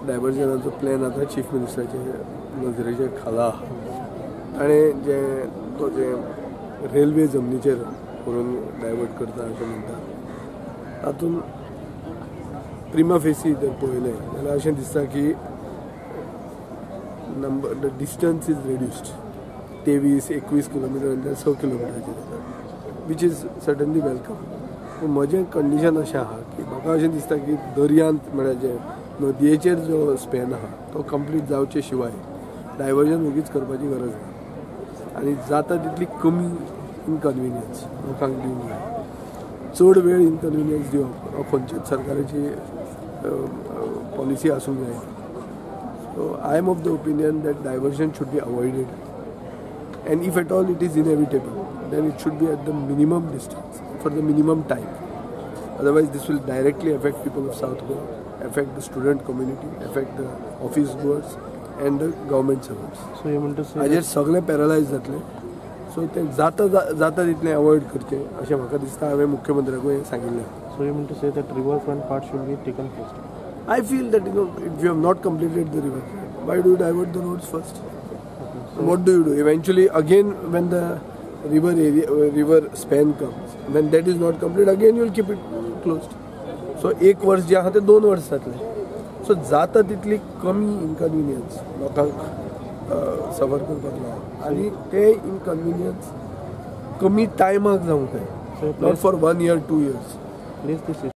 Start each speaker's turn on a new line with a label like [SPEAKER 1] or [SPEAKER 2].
[SPEAKER 1] डायवर्जनाचो plan आतां chief मिनिस्टराचे नजरेचे खाला आहा. ताणें जें तो जें रेल्वे जमनीचेर व्हरून डायवर्ट करता अशें म्हणटा, तातूंत प्रिमा फेसी जर पळयलें जाल्यार अशें दिसता की number the distance is reduced 23-21 किलोमिटरांतल्यान 6 किलोमिटराचेर जाता, which is certainly welcome. पूण म्हजें कंडिशन अशें आहा की म्हाका अशें दिसता की दर्यांत म्हळ्यार जे नदयेचेर जो स्पॅन आहा तो कंप्लीट जावचे शिवाय डायवर्जन वगीच करपाची गरज ना आनी जाता तितली कमी इनकन्विनियन्स लोकांक दिवंक जाय. चड वेळ इनकन्विनियन्स दिवप हो खंयच्याच सरकाराची पॉलिसी आसूंक जायना. So I am of the opinion that diversion should be avoided, and if at all it is inevitable, then it should be at the minimum distance for the minimum time. Otherwise this will directly affect people of South Goa, affect the student community, affect the office goers and the government servants.
[SPEAKER 2] So you mean to say
[SPEAKER 1] हाजेर सगळे paralyse जातले. So ते जाता जाता तितलें avoid करचें अशें म्हाका दिसता. हांवें मुख्यमंत्र्याकूय सांगिल्लें.
[SPEAKER 2] So you mean to say that river front part should be taken first?
[SPEAKER 1] I feel that, you know, if you have not completed the river front, why do you divert the roads first?
[SPEAKER 2] Okay, so
[SPEAKER 1] what do you do? Eventually, again, when the river area, river span comes, when that is not complete, again you will keep it closed. So, एक वर्स जे आहा ते 2 वर्स जातले. So जाता तितली कमी inconvenience लोकांक सफर करपाक लावप आनी ते इनकन्विनियन्स कमी टायमाक जावंक जाय, not for 1 year 2 years.
[SPEAKER 2] Place this